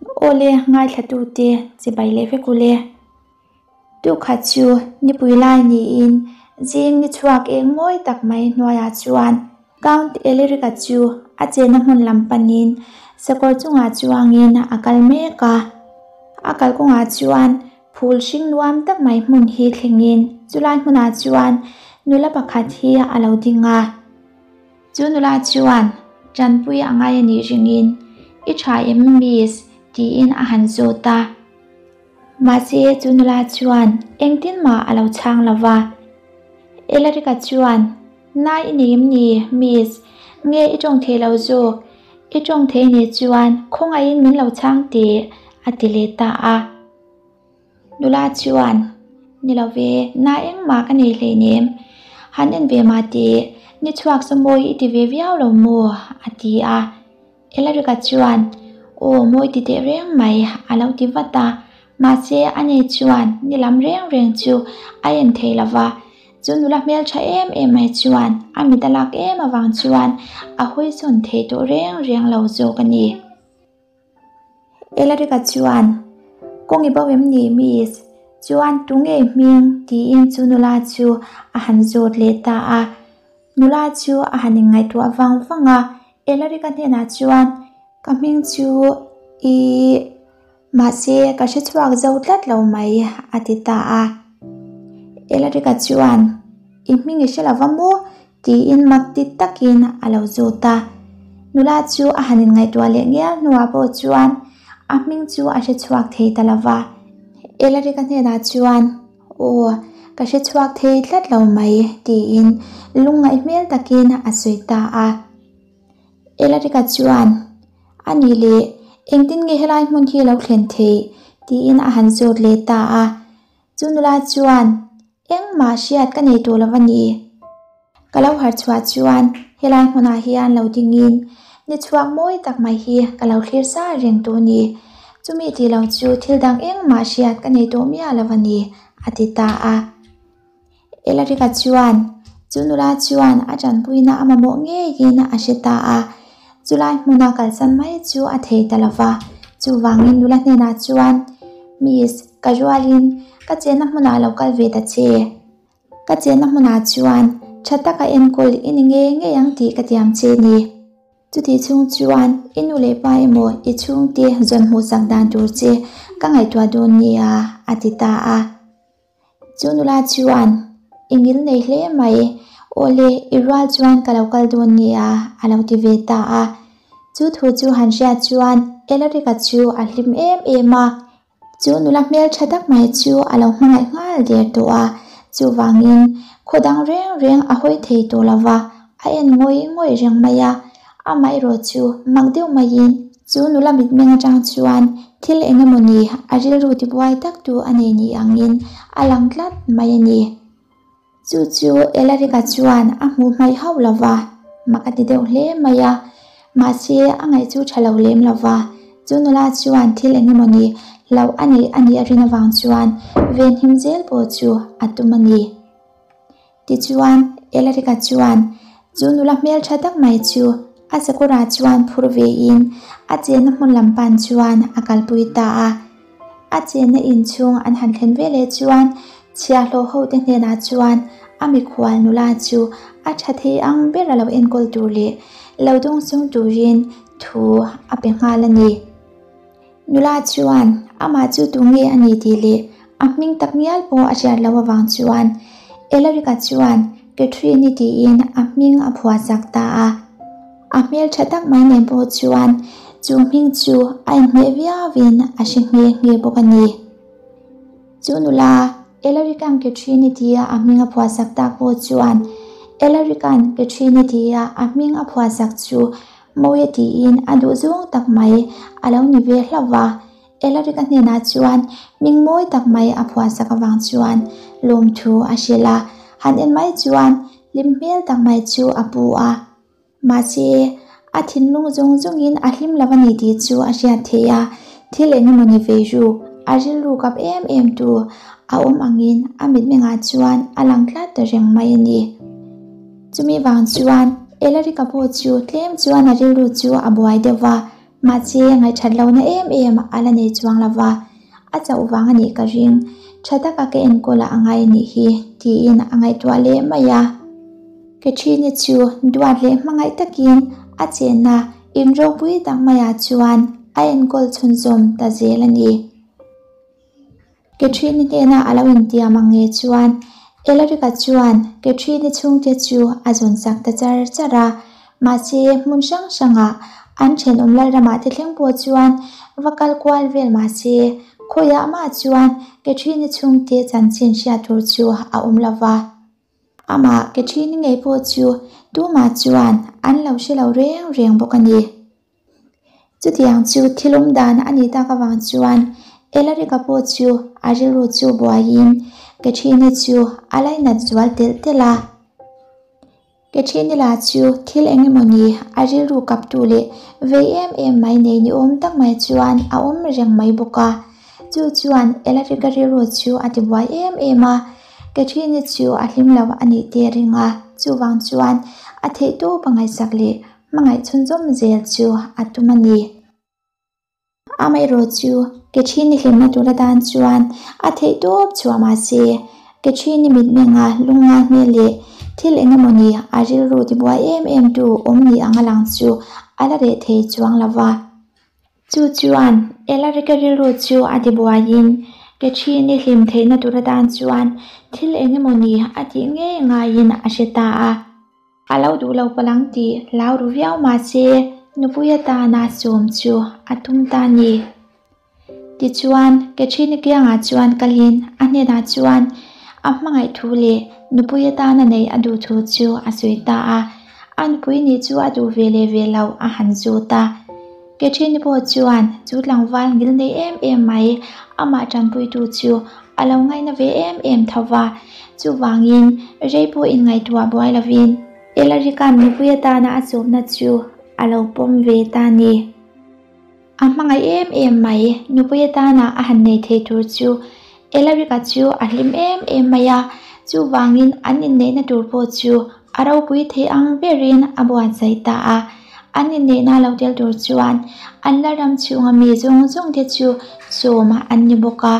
Awle ngaithlatute chibai leh vek ule. Tukhat chu nipui lai niin zing ni chhuak eng mawi tak mai hnuaiah chuan Count Elerica chu a chenna hmun lam panin sakawr chungah chuangin a kal mek a. A kalkawngah chuan phul hring nuam tak mai hmun hi thlengin chulai hmunah chuan nula pakhat hi a lo ding a. Chu nula chuan tanpui a ngai a nih ringin, I tha em miss? tiin a han zawt a. Mahse chu nula chuan engtin mah a lo chhang lo va. Elarika chuan, Nai i nei em ni, miss? Nge i tawng thei lo zawk? I tawng thei nih chuan khawngaihin min lo chhang teh, a ti leh ta a. Nula chuan, Ni lo ve, na engmah ka nei hleinem. Han en ve mah teh, ni chhuak saw mawi i ti ve viau lo maw? a ti a. Elarika chuan, Aw, mawi ti teh reng mai, a lo ti vat a. Mahse, a nei chuan ni lam reng reng chu a en thei lo va. Chu nula hmeltha em em mai chuan a mit a lak em avang chuan a hawi sawn thei tawh reng reng lo zawk a ni. Elarika chuan, Kawng i bo em ni, miss? Chuan tu ngei hming? tiin chu nula chu a han zawt leh ta a. Nula chu a han inngaihtuah vang vang a, Elarika hnenah chuan, Ka hming chu i mahse ka hre chhuak zo tlat lo mai, a ti ta a. Elarika chuan, I hming i hre lo va maw? Tiin mak ti takin a lo zawt a. Nula chu a han inngaihtuah leh ngial hnuah pawh chuan a hming chu a hre chhuak thei ta lo va. Elarika hnenah chuan, Aw, ka hre chhuak thei tlat lo mai, tiin lungngaih hmel takin a sawi ta a. Elarika chuan, A nih leh, engtin nge helai hmun hi lo thlen theih? tiin a han zawt leh ta a. Chu nula chuan, Engmah hriat ka nei tawh lo a ni. Ka lo harh chhuah chuan helai hmunah hian lo dingin ni chhuak mawi tak mai hi ka lo thlir sa reng tawh a ni. Chumi tih lo chu thil dang engmah hriat ka nei tawh miah lo a ni, a ti ta a. Elarika chuan chu nula chuan a tanpuina a mamawh ngeiin a hre ta a. Chulai hmuna kalsan mai chu a thei ta lo va, chuvangin nula hnenah chuan, Miss, ka rualin ka chenna hmunah lo kal ve ta che. Ka chenna hmunah chuan tha taka enkawl i ni ngei ngei ang tih ka tiam che ni. Chutih chhung chuan i nu leh pa emaw i chhungte zawn hmuhsak dan tur che ka ngaihtuah dawn nia, a ti ta a. Chu nula chuan, I ngil nei hle mai, awle i rual chuan ka lo kal dawn nia, a lo ti ve ta a. Chu thu chu han hriat chuan Elarika chu a hlim em em a. Chu nula hmel tha tak mai chu a lo hmangaih nghal der tawh a, chuvangin khaw dang reng reng a hawi thei tawh lo va, a en ngawih ngawih reng mai a. Amaherawh chu mak deuh maiin Chu nula mitmeng atang chuan thil eng emaw ni a rilru tibuai tak tu a nei ni angin a lang tlat mai a ni. Chu chu Elarika chuan a hmuh hmaih hauh lo va, mak a ti deuh hle mai a. Mahse a ngaih chu tha lo lem lo va, chu nula chuan thil eng emaw ni hlauh a nei a nih a rin avang chuan venhim zel pawh chu a tum a ni. Tichuan, Elarika chuan chu nula hmeltha tak mai chu a sakawrah chuan phur vein a chenna hmun lam pan chuan a kalpui ta a. A chenna inchhung an han thlen veleh chuan chhiahhlawh hote hnenah chuan a mikhual nula chu a tha thei ang ber a lo enkawl tur leh lo dawngsawng turin thu a pe nghal a ni. Nula chuan amah chu tu nge a ni tih leh a hming tak ngial pawh a hriat loh avang chuan Elarika chuan Catherine-i tiin a hming a phuah chak ta a. A hmel tha tak mai nen pawh chuan chu hming chu a inhmeh viauin a hre nghe nghe bawk a ni. Chu nula Elarika'n Catherine-i tia a hming a phuah chak tak pawh chuan Elarika'n Catherine-i tia a hming a phuah chak chu Mawia tiin a duh zawng tak mai a lo ni ve hlauh va, Elarika hnenah chuan hming mawi tak mai a phuahsak avang chuan lawmthu a hrilh a, han en mai chuan hlim hmel tak mai chu a pu a. Mahse, a thinlung zawng zawngin a hlim lo a ni tih chu a hriat theih a, thil eng emaw ni ve ruk, a rilru kap em em tu a awm angin a mitmengah chuan a lang tlat ta reng mai a ni. Chumi vang chuan Elarika pawh chu tlem chuan a rilru chu a buai deuh va. Mahse, ngaihthat lohna em em a la nei chuang lo va, a chauh vang a nih ka ring. Tha taka ka enkawl a angai a nih hi, tiin a ngaihtuah leh mai a. Catherine-i chu duat leh hmangaih takin a chenna in ropui tak maiah chuan a enkawl chhunzawm ta zel a ni. Catherine-i hnena a lo intiam ang nge chuan Elarica chuan Catherine-i chhungte chu a zawn chak ta char char a, mahse hmun hrang hrangah an thenawm lalramah te thleng pawh chuan va kal kual vel mahse khawiah mah chuan Catherine-i chhungte chanchin hriat tur chu a awm lo va. Amah Catherine-i ngei pawh chu tumah chuan an lo hre lo reng reng bawk a ni. Chutiang chu thil awm dan a nih tak avang chuan Elarika pawh chu a rilru chu buaiin Catherine-i chu a lainat zual telh telh a. Catherine-i lah chu thil eng emaw ni a rilru kaptu leh vei em em mai nei ni awm tak mai chuan a awm reng mai bawk a. Chu chuan Elarika rilru chu a tibuai em em a, Catherine-i chu a hlim lo a nih te ring a, chuvang chuan a theihtawp a ngaihsak leh Hmangaih chhunzawm zel chu a tum a ni. Amaherawh chu Catherine-i hlimna tur atan chuan a theih tawp chhuah mahse, Catherine-i mitmenga lungngai hmel leh thil eng emawni a rilru tibuai em em tu awm ni ang a lang chu a la reh thei chuang lo va. Chu chuan Elarika rilru chu a tibuaiin Catherine-i hlim theihna tur atan chuan thil eng emawni a tih ngei ngaiin a hre ta a. A lo duh lo palh ang tih hlau ru viau mahse nupui atana sawm chu a tum ta a ni. Tichuan, Catherine-i kiangah chuan kalin a hnenah chuan a hmangaih thu leh nupui atana neih a duh thu chu a sawi ta a. A nupui nih chu a duh ve leh ve loh a han zawt a. Catherine-i pawh chuan chu tlangval ngil nei em em mai amah tanpuitu chu a lo ngaina ve em em tho va, chuvangin rei pawh inngaihtuah buai lovin Elarika'n nupui atana a chawpna chu a lo pawm ve ta a ni. A hmangaih em em mai, nupui atana a han nei thei tur chu Elarika chu a hlim em em mai a, chuvangin an inneihna tur pawh chu a ropui thei ang berin a buatsaih ta a. An inneihna lo tel tur chuan an la ram chhunga mi zawng zawng te chu sawm an ni bawk a.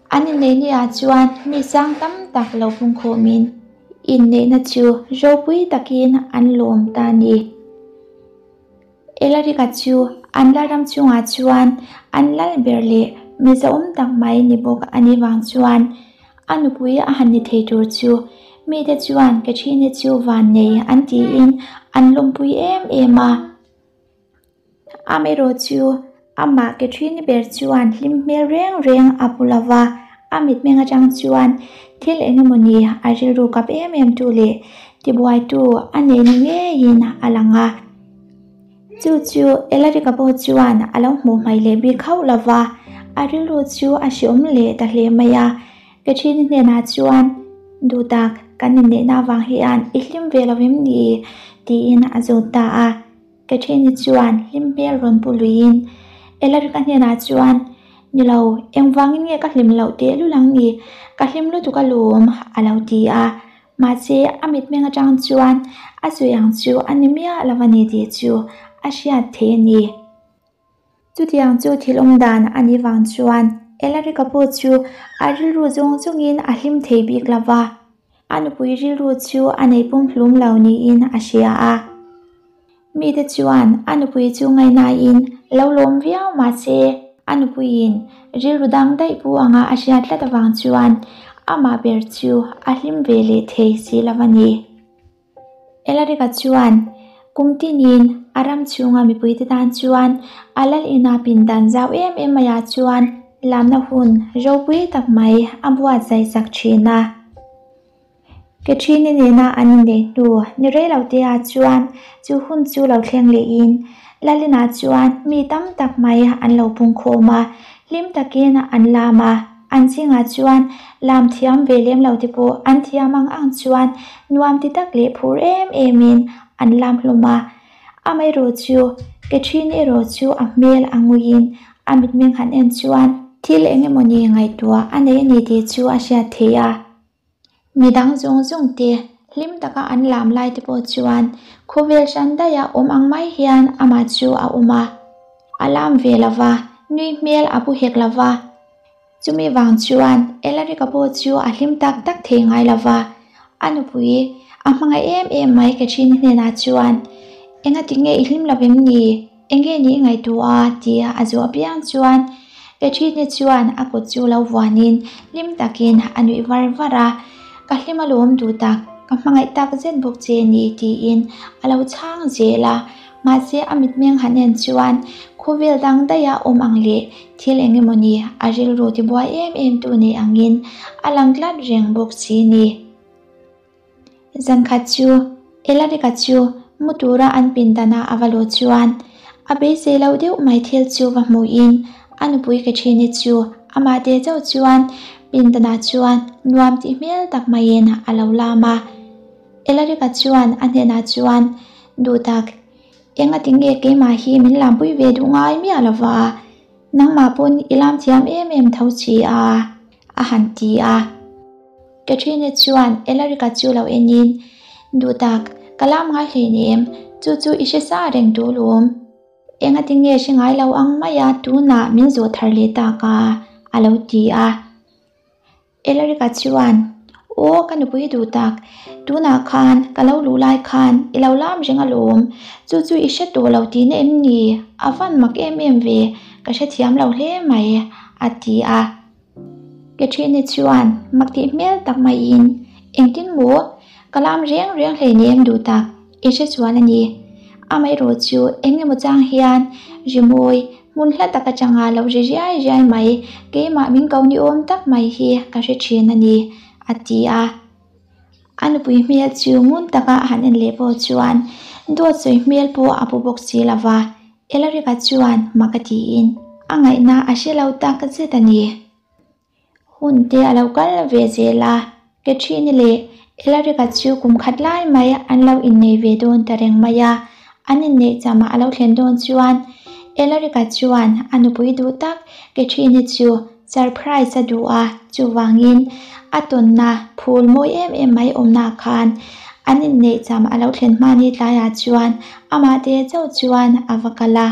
An inneih ni ah chuan mi sang tam tak lo pungkhawmin inneihna chu ropui takin an lawm ta a ni. Elarika chu an la ram chungah chuan an lal ber leh mi zahawm tak mai ni bawk a nih vang chuan a nupui a han ni thei tur chu mite chuan Catherine chu vannei an tiin an lawmpui em em a. Amaherawh chu amah Catherine ber chuan hlim hmel reng reng a pu lo va, a mitmeng atang chuan thil eng emawni a rilru kap em em tu leh tibuaitu a nei ni ngeiin a lang a. Chu chu Elarika pawh chuan a lo hmuh hmaih leh bik hauh lo va, a rilru chu a hreawm leh ta hle mai a. Catherine hnenah chuan, Duhtak, kan inneihna avang hian i hlim ve lo em ni? tiin a zawt ta a. Catherine chuan hlim hmel rawn pu luiin Elarika hnenah chuan, Ni lo, engvangin nge ka hlim loh tehlul ang ni? Ka hlim lutuk alawm, a lo ti a. Mahse, a mitmeng atang chuan a sawi ang chu a ni miah lo a ni tih chu a hriat theih a ni. Chutiang chu thil awm dan a nih vang chuan Elarika pawh chu a rilru zawng zawngin a hlim thei bik lo va, a nupui rilru chu a nei pumhlum lo niin a hria a. Mite chuan a nupui chu ngaihnain lo lawm viau mahse a nupuiin rilru dang daih pu anga a hriat tlat avang chuan amah ber chu a hlim ve leh thei si lo a ni. Elarika chuan kum tinin a ram chhunga mipuite tan chuan a lal ina pindan zau em em maiah chuan lamna hun ropui tak mai a buatsaih sak thin a. Catherine-i nena an inneih hnu ni rei lo te ah chuan chu hun chu lo thleng lehin Lalina chuan mi tam tak mai an lo pung khawm a, hlim takin an lam a, an zingah chuan lam thiam ve lem lo te pawh an thiam ang ang chuan nuam ti tak leh phur em emin an lam hlawm a. Amaherawh chu Catherine erawh chu a hmel a nguiin a mitmeng han en chuan thil eng emawni ngaihtuah a nei a ni tih chu a hriat theih a. Midang zawng zawng te hlim taka an lam lai te pawh chuan khawvel hran daih a awm ang mai hian amah chu a awm a. A lam ve lo va, nui hmel a pu hek lo va. Chumi vang chuan Elarika pawh chu a hlim tak tak thei ngai lo va, a nupui a hmangaih em em mai Catherine hnenah chuan, Engati nge i hlim lo vem ni? Enge ni i ngaihtuah a? tia a zawh apiang chuan Catherine chuan a kut chu lo vuanin hlim takin a nuih var var a, Ka hlim alawm duh tak, ka hmangaih tak zet bawk che ni tiin a lo chhang zel a. Mahse a mitmeng han en chuan khawvel dang daiha awm ang leh thil eng emaw ni a rilru tibuai em em tu nei angin a lang tlat reng bawk si ni. Zankhat chu Elarika chu mu tura an pindana a va luh chuan a beisei loh deuh mai thil chu va hmuhin a nupui Catherine-i chu amah te chauh chuan pindanah chuan nuam tih hmel tak maiin a lo lam a. Elarika chuan a hnenah chuan, Duh tak, engati nge keimah hi min lampui ve duh ngai miah lo va, nangmah pawn i lam thiam em em tho chi a, a han ti a. Catherine chuan Elarika chu lo enin, Duh tak, ka lam ngai hleinem, chu chu i hre sa reng duh lawm. Engati nge hre ngai lo ang maia tunah min zawh thar leh tak a, a lo ti a. Elarika chuan, Aw ka nupui duh tak, tunah khan ka lo luh lai khan i lo lam reng alawm, chu chu i hre tawh lo tihna em ni? A van mak em em ve, ka hrethiam lo hle mai, a ti a. Catherine chuan mak tih hmel tak maiin, Engtin maw? Ka lam reng reng hleinem duh tak, i hre chuan a ni. Amaherawh chu eng emaw chang hian rimawi hmun hla tak atanga lo ri riai riai mai, keimah min ko ni awm tak mai hi ka hre thin a ni, a ti a. A nupui hmel chu ngun taka a han en leh pawh chuan dawt sawi hmel pawh a pu bawk si lo va, Elarika chuan mak a tiin a ngaihna a hre lo tak zet a ni. Hun te a lo kal ve zel a, Catherine leh Elarika chu kum khat lai mai an lo innei ve dawn ta reng mai a, an inneih chamah a lo thlen dawn chuan Elarika chuan a nupui duh tak Catherine chu surprise a duh a, chuvangin a tawnna phul mawi em em mai awmna khan an inneih cham a lo thlen hma ni tlaiah chuan amah te chauh chuan a va kal a.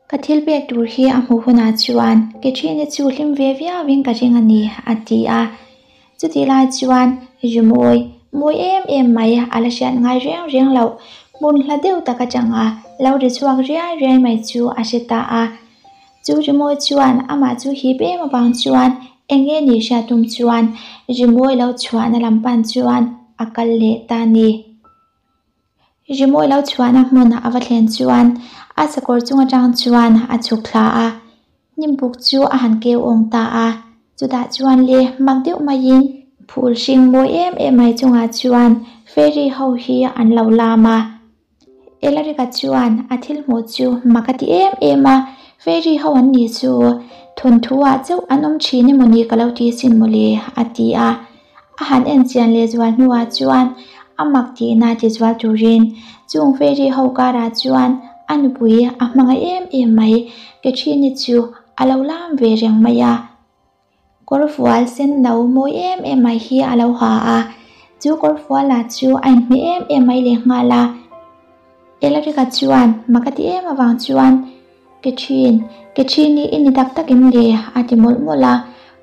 Ka thil pek tur hi a hmuh hunah chuan Catherine chu hlim ve viauin ka ring a ni, a ti a. Chutih lai chuan rimawi mawi em em mai a la hriat ngai reng reng loh hmun hla deuh tak atanga lo ri chhuak riai riai mai chu a hre ta a. Chu rimawi chuan amah chu hip em avang chuan eng nge ni hriat tum chuan rimawi lo chhuahna lam pan chuan a kal leh ta a ni. Rimawi lo chhuahna hmun a va thlen chuan a sakawr chung atang chuan a chhuk thla a, hnimbuk chu a han keu awng ta a. Chutah chuan le mak deuh maiin phul hring mawi em em mai chungah chuan fairy ho hi an lo lam a. Elarika chuan a thil hmuh chu mak a ti em em a, fairy ho an nih chu thawnthu ah chauh an awm thin emawni ka lo ti sin mawle a ti a. A han en chian leh zual hnuah chuan a mak tihna ti zual turin chung fairy ho karah chuan a nupui a hmangaih em em mai Catherine chu a lo lam ve reng mai a. Kawrfual sen no mawi em em mai hi a lo ha a, chu kawrfual lah chu a inhmeh em em mai lehnghal a. Elarika chuan mak a ti em avang chuan Catherine, Catherine i ni tak tak em le? a ti mawlh mawlh a.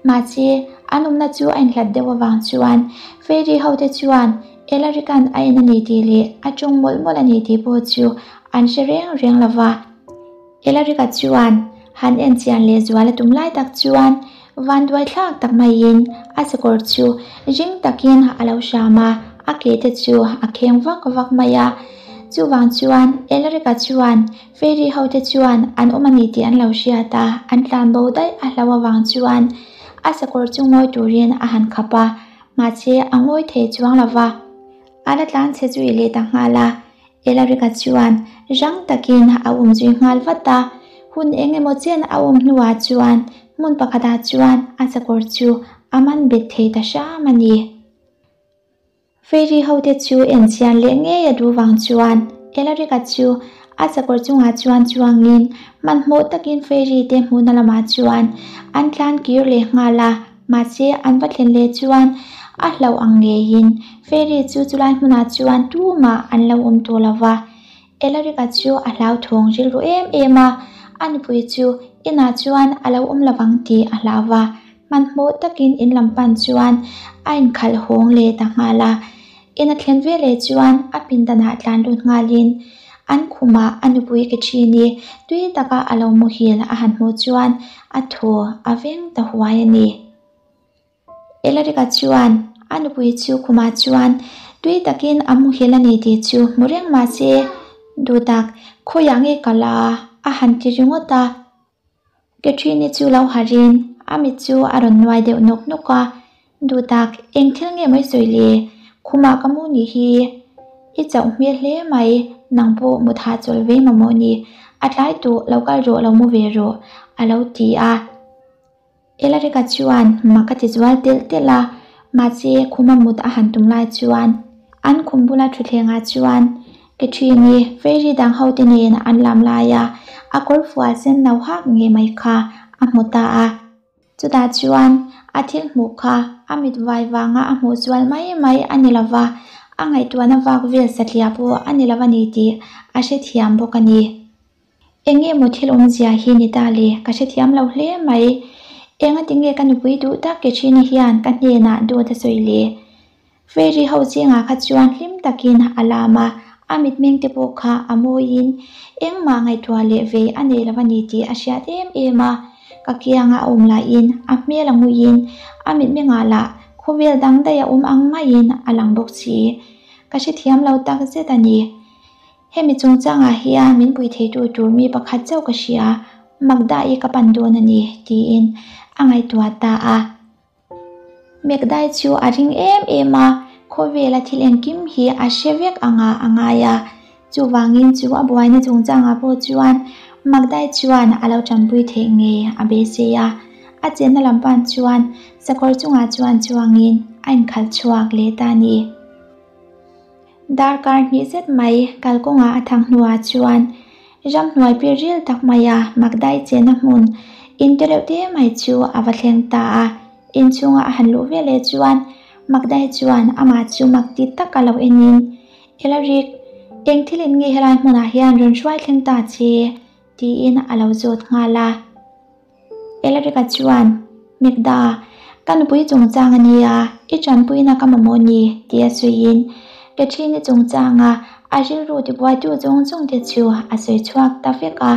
Mahse, an awmna chu a inhlat deuh avang chuan Fairy ho te chuan Elarika'n a en a ni tih leh a tawng mawlh mawlh a ni tih pawh chu an hre reng reng lo va. Elarika chuan han en chian leh zual a tum lai tak chuan vanduai thlak tak maiin a sakawr chu ring takin a lo hram a, a ke te chu a kheng vak vak mai a. Chuvang chuan Elarika chuan Fairy ho te chuan an awm a ni tih an lo hriat a, an tlan bo daih a hlo avang chuan a sakawr chu ngawi turin a han khap a, mahse a ngawi thei chuang lo va. A la tlan chhe zui leh ta nghal a, Elarika chuan rang takin a um zui nghal vat a, hun eng emaw chen a um hnuah chuan hmun pakhatah chuan a sakawr chu a man bet thei ta hram a ni. Fairy ho te chu en chian leh ngei a duh vang chuan Elarika chu a sakawr chungah chuan chuangin hmanhmawh takin Fairy te hmuhna lamah chuan an tlan kir leh nghal a, mahse an va thlen leh chuan a hlauh ang ngeiin Fairy chu chulai hmunah chuan tumah an lo awm tawh lo va. Elarika chu a hlauthawng rilru em em a, A nupui chu inah chuan a lo awm lovang tih a hlau va, hmanhmawh takin in lam pan chuan a inkhalh hawng leh ta nghal a. In a thlen veleh chuan a pindanah tlan lut nghalin an khumah a nupui Catherine-i tui taka a lo muhil a han hmuh chuan a thaw a veng ta huai a ni. Elarika chuan a nupui chu khumah chuan tui takin a muhil a ni tih chu hmu reng mah se, Duhtak, khawiah nge ka la? a han ti ringawt a. Catherine-i chu lo harhin a mit chu a rawn nuai deuh nawk nawk a, Duhtak, eng thil nge maw i sawi le? Khumah ka mu nih hi i chauh hmel hle mai, nang pawh mut hahchawl ve mamawh ni, a tlai tawh lo kal rawh lo mu ve rawh, a lo ti a. Elarika chuan mak a ti zual telh telh a, mahse khuma mut a han tum lai chuan an khum bula thutthlengah chuan Catherine-i fairy dang ho te nen an lam laia a kawr fual sen no hak ngei mai kha a hmu ta a. Chutah chuan a thil hmuh kha a mit vai vanga a hmuh zual mai mai a ni lova, a ngaihtuahna vak vel satliah pawh a ni lo a ni tih a hrethiam bawk a ni. Eng nge maw thil awmzia hi ni ta le, ka hrethiam lo hle mai. Enga tinge ka nupui duh tak Catherine hian ka hnenah dawt a sawi le? Fairy ho zingah kha chuan hlim takin a lam a, a mitmeng te pawh kha a mawiin engmah ngaihtuah leh vei a nei lo a ni tih a hriat em em a. Ka kianga a awm laiin a hmel a nguiin a mitmengah lah khawvel dang daih a awm ang maiin a lang bawk si. Ka hrethiam lo tak zet a ni. Hemi chungchangah hian min pui theitu tur mi pakhat chauh ka hria, Magda-i ka pan dawn a ni, tiin a ngaihtuah ta a. Magda-i chu a ring em em a, khawvela thil engkim hi a hre vek anga a ngai a. Chuvangin chu a buaina chungchangah pawh chuan Magda-i chuan a lo tanpui theih nge a beisei a. A chenna lam pan chuan sakawr chungah chuan chuangin a inkhalh chhuak leh ta a ni. Darkar hnih zet mai kalkawngah a thang hnuah chuan ramhnuai pir ril tak maia Magdai chenna hmun in te reuh te mai chu a va thleng ta a. Inchhunga a han luh veleh chuan Magdai chuan amah chu mak ti tak a lo enin, Elarik, eng thil in nge helai hmunah hian rawn hruai thleng ta che? tiin a lo zawt nghal a. Elarika chuan, Mekda, ka nupui chungchang a nia, i tanpuina ka mamawh ni, tia sawiin Catherine-i chungchanga a rilru tibuaitu zawng zawng te chu a sawi chhuak ta vek a.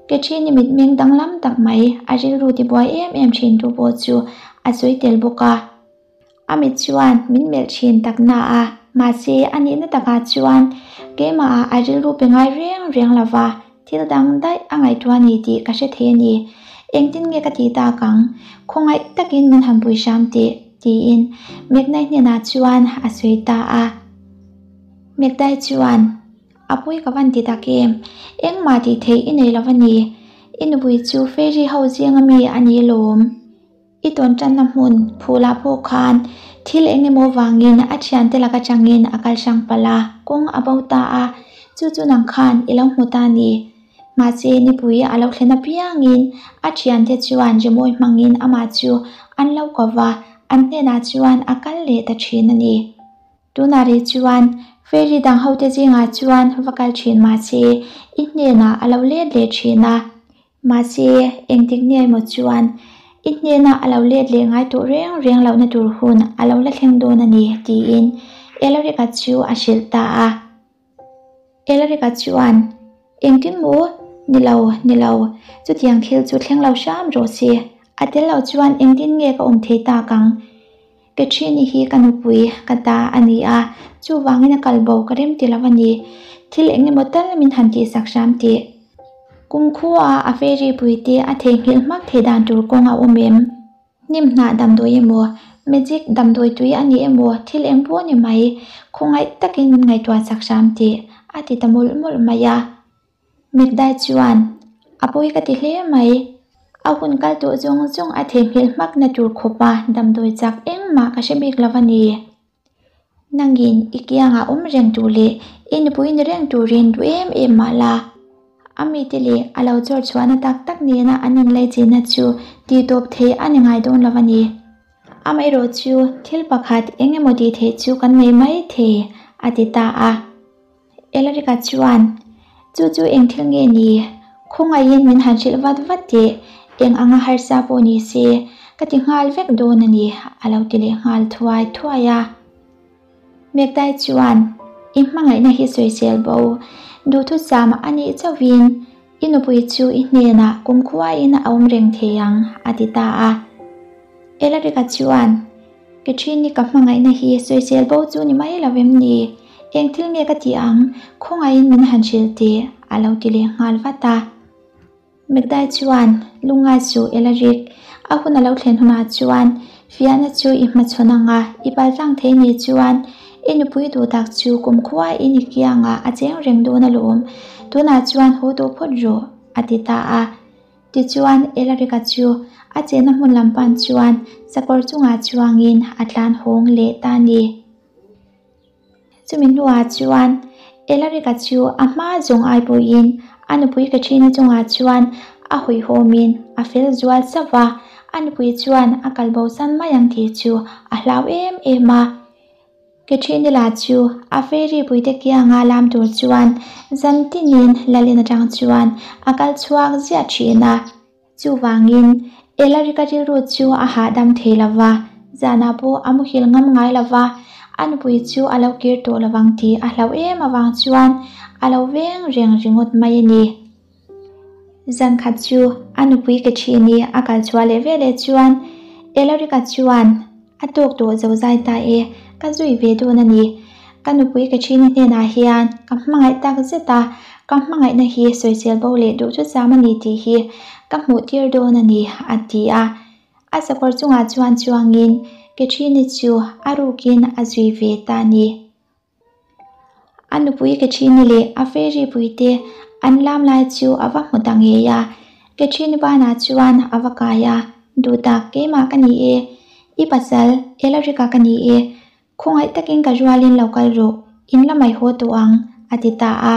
Catherine-i mitmeng danglam tak mai a rilru tibuai em em thintu pawh chu a sawi tel bawk a. A mit chuan min melh thin tak na a, mahse a nihna takah chuan keimahah a rilru pe ngai reng reng lo va, thil dang daih a ngaihtuah a ni tih ka hre thei a ni. Engtin nge ka tih tak ang? Khawngaih takin min han pui hram teh, tiin Meknai hnenah chuan a sawi ta a. Mekdai chuan, A pui ka van ti tak em? Engmah tih theih i nei lo va ni. I nupui chu fairy ho zinga mi a ni lawm. I tawn tanna hmun phulah pawh khan thil eng emaw vangin a thiante lak atangin a kal hrang palh a, kawng a bo ta a, chu chu nang khan i lo hmu ta a ni. Mahse, nipui a lo thlen apiangin a thiante chuan rimawi hmangin amah chu an lo ko va, an hnenah chuan a kal leh ta thin a ni. Tunah rih chuan fairy dang hote zingah chuan va kal thin mahse i hnenah a lo let leh thin a. Mahse, engtik nge emaw chuan i hnena a lo let leh ngai tawh reng reng lohna tur hun a lo la thleng dawn a ni, tiin Elarika chu a hrilh ta a. Elarika chuan, Engtin maw? Ni lo, ni lo, chutiang thil chu thleng lo hram rawh se. A tel lo chuan engtin nge ka awm thei tak ang? Catherine-i hi ka nupui ka ta a ni a, chuvangin a kal bo ka rem ti lo a ni. Thil eng emaw tal min han tihsak hram tih. Kumkhua a fairy puite a theihnghilh hmak thei dan tur kawng a awm em? Hnim hnah damdawi emaw, magic damdawi tui a ni emaw, thil eng pawh a ni mai, khawngaih takin min ngaihtuah chak hram tih a ti ta mawlh mawlh mai a. Mekdai chuan, A pawi ka ti hle mai. A hun kal tawh zawng zawng a theihnghilh hmakna tur khawpa damdawi chak engmah ka hre bik lo a ni. Nangin i kiangah awm reng tur leh i nupui ni reng turin duh em em mah la. A mite leh a lo chawr chhuahna tak tak nena an inlaichinna chu tihtawp thei a ni ngai dawn lo a ni. Amaherawh chu thil pakhat eng emaw tih theih chu kan nei mai thei, a ti ta a. Elarika chuan, Chu chu eng thil nge ni? Khawngaihin min han hrilh vat vat teh, eng anga harsa pawh ni se ka ti nghal vek dawn a ni, a lo ti leh nghal thuai thuai a. Mektai chuan, I hmangaihna hi sawisel bo, duhthusam a nih chauhin i nupui chu i hnenah kumkhuain a awm reng thei ang, a ti ta a. Elarika chuan, Catherine-i ka hmangaihna hi sawisel bo chu ni mai lo em ni? Eng thil nge ka tih ang? Khawngaihin min han hrilh teh, a lo ti leh nghal vat a. Mcdai chuan, Lungngai suh Elarik, a hun a lo thlen hunah chuan fiahna chu i hmachhawn ang a, i paltlang thei ni chuan i nupui duh tak chu kumkhua i ni kiangah a cheng reng dawn alawm, tunah chuan haw tawh phawt rawh, a ti ta a. Tichuan Elarika chu a chenna hmun lam pan chuan sakawr chungah chuangin a tlan hawng leh ta a ni. Chumi hnuah chuan Elarika chu a hma zawng ai pawhin a nupui Katrina chungah chuan a hawihhawmin a fel zual sauh va, a nupui chuan a kal bosan mai ang tih chu a hlau em em a. Katrina lah chu a fairy puite kianga lam tur chuan zan tinin Lalin atang chuan a kal chhuak ziah thin a. Chuvangin, Elarika rilru chu a hahdam thei lo va, zanah pawh a muhil ngam ngai lo va, a nupui chu a lo kir tawh lo vang tih a hlauh em avang chuan a lo veng reng ringawt mai a ni. Zan khat chu a nupui Catherine-i a kal chhuah leh veleh chuan Elarika chuan a tawk tawh zo zai ta e, ka zui ve dawn a ni. Ka nupui Catherine-i hnenah hian ka hmangaih tak zet a, ka hmangaihna hi sawisel bo leh duh chu zam a ni tih hi ka hmuh tir dawn a ni, a ti a. A sakawr chungah chuan chuangin Catherine-i chu a rukin a zui ve ta a ni. A nupui Catherine leh a fairy puite an lam lai chu a va hmu ta ngei a. Catherine banah chuan a va kai a, Duhtak, keimah ka ni e. I pasal, Elarika ka ni e. Khawngaih takin ka rualin lo kal rawh, in la mai haw tawh ang, a ti ta a.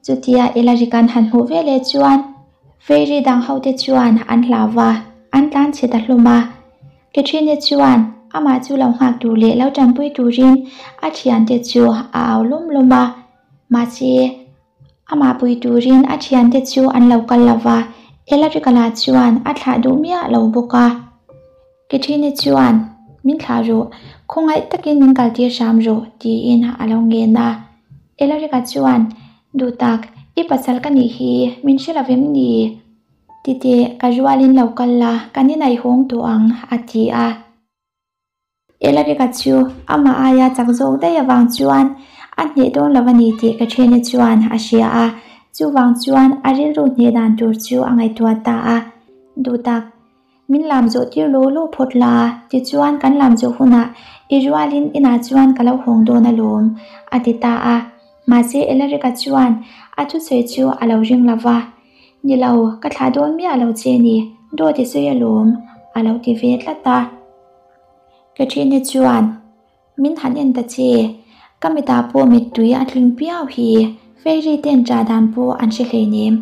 Chutia Elarika'n han hmuh ve leh chuan fairy dang hote chuan an hlau va, an tlan chhe ta hlawm a. Catherine chuan amah chu lo nghak tur leh lo tanpui turin a thiante chu a au lawm lawm a. Mahse, amah pui turin a thiante chu an lo kal lo va, Elarika lah chuan a thlah duh miah lo bawk a. Catherine chuan, Min thlah rawh, khawngaih takin min kaltir hram rawh, tiin a lo ngen a. Elarika chuan, Duhtak, i pasal ka nih hi, min hre lo vem ni? Titeh, ka rualin lo kal la, kan inaihawng tawh ang, a ti a. Elarika chu amah aia chak zawk daih avang chuan a hneh dawn lo a ni tih Catherine chuan a hria a, chuvang chuan a rilru hneh dan tur chu a ngaihtuah ta a. Duhtak, min lam zawh tir law law phawt la, tichuan kan lam zawh hunah i rualin inah chuan ka lo hawng dawn alawm, a ti ta a. Mahse Elarika chuan a thusawi chu a lo ring lo va. Ni lo, ka thlah dawn miah lo che ni, dawt i sawi alawm, a lo ti ve tlat a. Catherine chuan, Min han en ta che, ka mitah pawh mittui a tling piau hi, Fairy ten ṭah dan pawh an hre hleinem,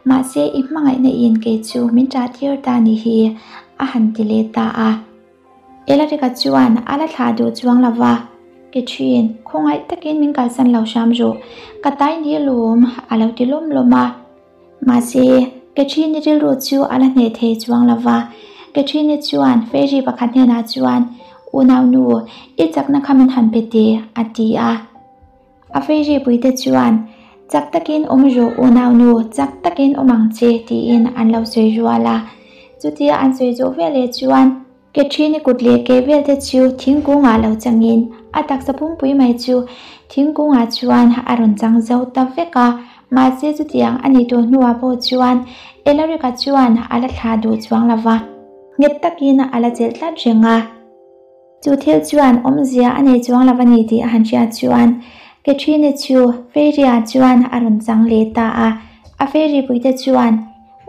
mahse i hmangaihna in kei chu min ṭah tir ta ni hi, a han ti leh ta a. Elarika chuan a la thlah duh chuang lo va, Catherine, khawngaih takin min kalsan lo hram rawh, ka tai ni alawm, a lo ti lawm lawm a. Mahse, Catherine-i rilru chu a la hneh thei chuang lo va. Catherine-i chuan fairy pakhat hnenah chuan, Unaunu, i chakna kha min han pe teh, a ti a. A fairy puite chuan, Chak takin awm rawh unaunu, chak takin awm ang che, tiin an lo sawi rual a. Chutia an sawi zawh veleh chuan Catherine-i kut leh ke velte chu thingkungah lo changin a taksa pumpui mai chu thingkungah chuan a rawn chang zo ta vek a. Mahse chutiang a nih tawh hnuah pawh chuan Elarika chuan a la thlah duh chuang lo va, nghet takin a la chelh tlat reng a. Chu thil chuan awmzia a nei chuang lo a ni tih a han hriat chuan Catherine chu Fairy-ah chuan a rawn chang leh ta a. A Fairy puite chuan,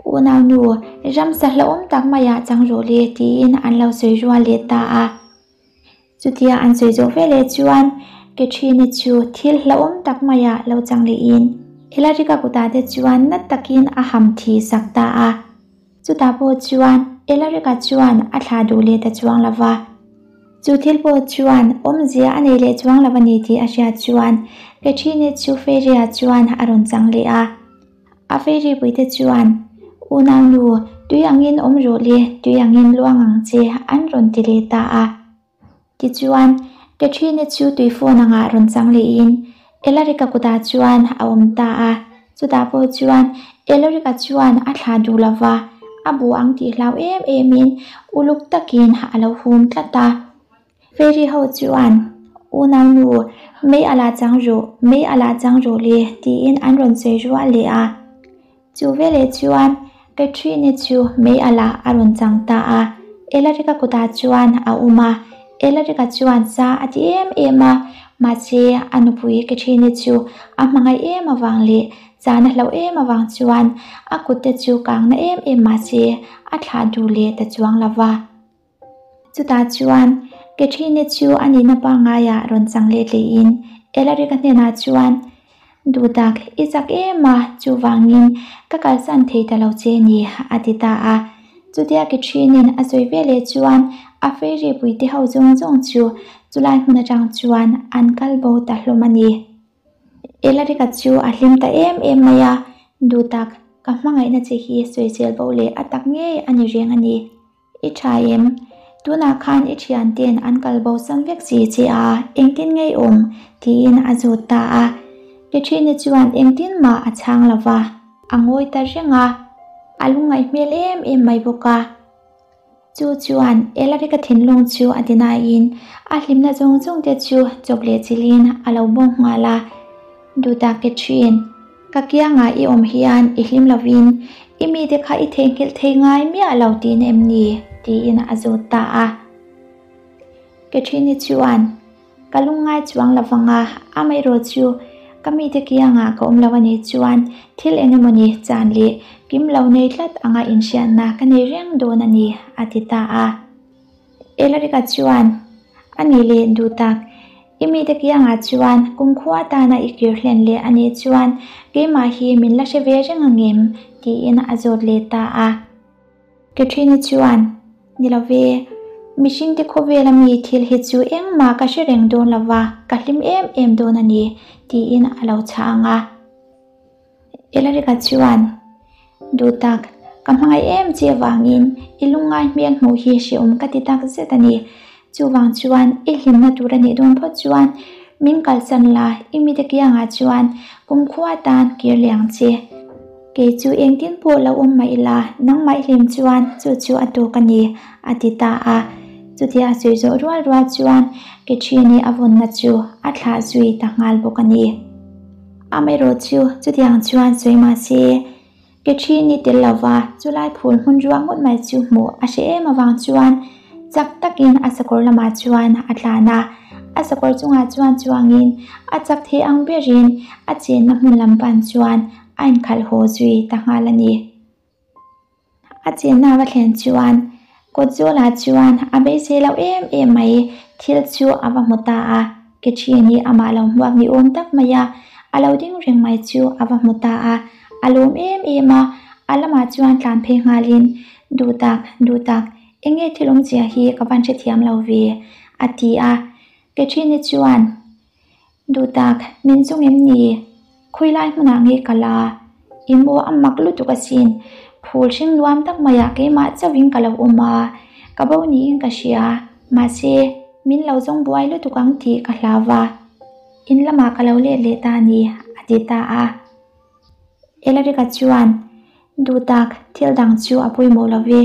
Unaunu, ramsa hlauhawm tak maiah chang rawh le tiin an lo sawi rual leh ta a. Chutia an sawi zawh veleh chuan Catherine chu thil hlauhawm tak maiah lo chang lehin Elarika kutah te chuan nat takin a ham thi sak ta a. Chutah pawh chuan Elarika chuan a thlah duh leh ta chuang lo va. Chu thil pawh chuan awmzia a nei leh chuang lo a ni tih a hriat chuan Catherine chu Fairy-ah chuan a rawn chang leh a. A fairy puite chuan, Unaunu, tui angin awm rawh le, tui angin luang ang che, an rawn ti leh ta a. Tichuan, Catherine-i chu tui phone angah rawn chang lehin Elaric-a kutah chuan a awm ta a. Chutah pawh chuan Elaric-a chuan a thlah duh lo va, a bu ang tih hlau em emin uluk takin a lo hum tlat a. Fairy ho chuan, Unaunu, mei a la chang rawh, mei a la chang rawh le, tiin an rawn sawi rual leh a. Chu veleh chuan Catherine-i chu mei a la a rawn chang ta a, Elaric-a kutah chuan a awm a. Elaric-a chuan sa a ti em em a, mahse a nupui Catherine-i chu a hmangaih em avang leh chahna hlauh em avang chuan a kutte chu kangna em em mahse a thlah duh leh ta chuang lo va. Chutah chuan Catherine-i chu a nihna pangaiah rawn chang let lehin Elaric-a hnenah chuan, Duhtak, i chak em a, chuvangin ka kalsan thei ta lo che ni, a ti ta a. Chutia Catherine-i'n a sawi veleh chuan a fairy puite ho zawng zawng chu chulai hmun atang chuan an kal bo ta hlawm a ni. Elaric-a chu a hlim ta em em mai a, Duhtak, ka hmangaihna che hi sawisel bo leh a tak ngei a ni reng a ni. I tha em? Tunah khan i thiante'n an kal bo sam vek si che a, engtin ngei awm? tiin a zawt ta a. Catherine-i chuan engtin mah a chhang lo va, a ngawi ta reng a. A lungngaih hmel em em mai bawk a. Chu chuan Elaric-a thinlung chu a dinain a hlimna zawng zawng te chu chawp leh chilhin a lo bawng nghal a. Duhtak Catherine, ka kiangah i awm hian i hlim lovin i mite kha i theihnghilh thei ngai miah lo tiin em ni? tiin a zawt ta a. Catherine-i chuan, Ka lungngai chuang lo vang a, amaherawh chu ka mite kiangah ka awm lo a nih chuan thil eng emawni chan leh kim lo nei tlat anga inhriatna ka nei reng dawn a ni, a ti ta a. Elaric-a chuan, A nih leh duh tak, i mite kiangah chuan kumkhua atana i kir hlen leh a nih chuan keimah hi min la hre ve reng ang em? tiin a zawt leh ta a. Catherine-i chuan, Ni lo ve, mihringte khawvela mi thil hi chu engmah ka hre reng dawn lo va, ka hlim em em dawn a ni, tiin a lo chhang a. Elaric-a chuan, Duh tak, ka hmangaih em che avangin i lungngai hmel hmuh hi hrehawm ka ti tak zet a ni. Chuvang chuan i hlimna tur a nih dawn phawt chuan min kalsan la, i mite kiangah chuan kumkhua atan kir leh ang che. Kei chu engtin pawh lo awm mah ila, nangmah i hlim chuan chu chu a tawk a ni, a ti ta a. Chutia a sawi zawh rual rual chuan Catherine-i a vawnna chu a thlah zui ta nghal bawk a ni. Amaherawh chu chutiang chuan sawi mah se, Catherine-i tel lova chulai phul hmun ruah ngawt mai chu hmuh a hre em avang chuan chak takin a sakawr lamah chuan a tlan a. A sakawr chungah chuan chuangin a chak thei ang berin a chenna hmun lam pan chuan a inkhalh haw zui ta nghal a ni. A chenna va thlen chuan kawtzualah chuan a beisei loh em em mai thil chu a va hmu ta a, Catherine-i amah lo hmuak ni awm tak mai a, a lo ding reng mai chu a va hmu ta a, a lawm em em a, a lamah chuan tlan phei nghalin, Duh tak, duh tak, enge thil awmzia hi ka van hrethiam lo ve, a ti a, Catherine-i chuan, Duh tak, min zawng em ni? Khawi lai hmunah nge ka la? I maw a mak lutuk asin. Phul hring nuam tak maiah keimah chauhin ka lo awm a, ka bo niin ka hria. Mahse, min lo zawng buai lutuk ang tih ka hlau va. In lamah ka lo let leh ta a ni, a ti ta a. Elaric-a chuan, Duh tak, thil dang chu a pawimawh lo ve.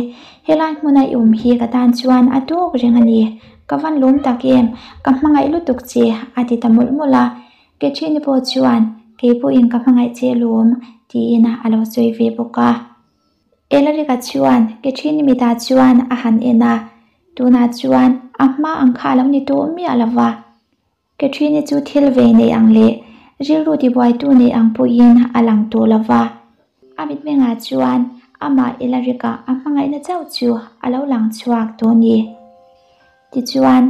Helai hmuna i awm hi ka tan chuan a tawk reng a ni. Ka van lawm tak em, ka hmangaih lutuk che, a ti ta mawlh mawlh a. Catherine-i pawh chuan, Kei pawhin ka hmangaih che lawm, tiin a lo sawi ve bawk a. Elaric-a chuan Catherine-i mitah chuan a han en a, tunah chuan a hma ang kha a lo ni tawh miah lo va. Catherine-i chu thil vei nei ang leh rilru tibuaitu nei ang pawhin a lang tawh lo va. A mitmengah chuan amah Elaric-a a hmangaihna chauh chu a lo lang chhuak tawh a ni. Tichuan,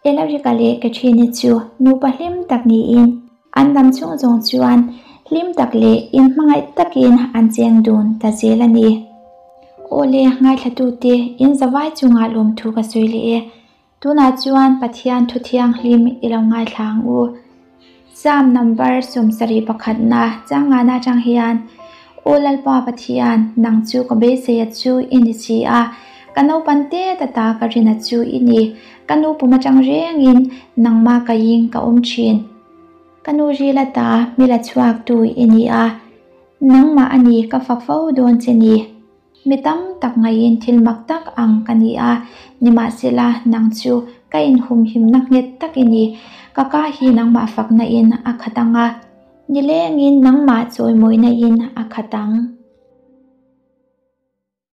Elaric-a leh Catherine-i chu nupa hlim tak niin an dam chhung zawng chuan hlim tak leh inhmangaih takin an cheng dun ta zel a ni. Aw le, ngaithlatute, in zavai chungah lawmthu ka sawi leh e. Tunah chuan Pathian thu thianghlim i lo ngaithla ang u. Psalm number 71 pakhatna changana atang hian, Aw Lalpa Pathian, nang chu ka beiseia chu i ni si a, ka naupan tet ata ka rina chu i ni. Ka nu pum atang rengin nangmah kaiin ka awm thin. Ka nu ril ata mi la chhuaktu i ni a, nangmah a ni ka fak fo dawn che ni. Mi tam tak ngaiin thil mak tak ang ka ni a, nimahsela nang chu ka inhumhimna nghet tak i ni. Ka ka hi nangmah fakna in a khat ang a, nilengin nangmah chawimawina in a khat ang.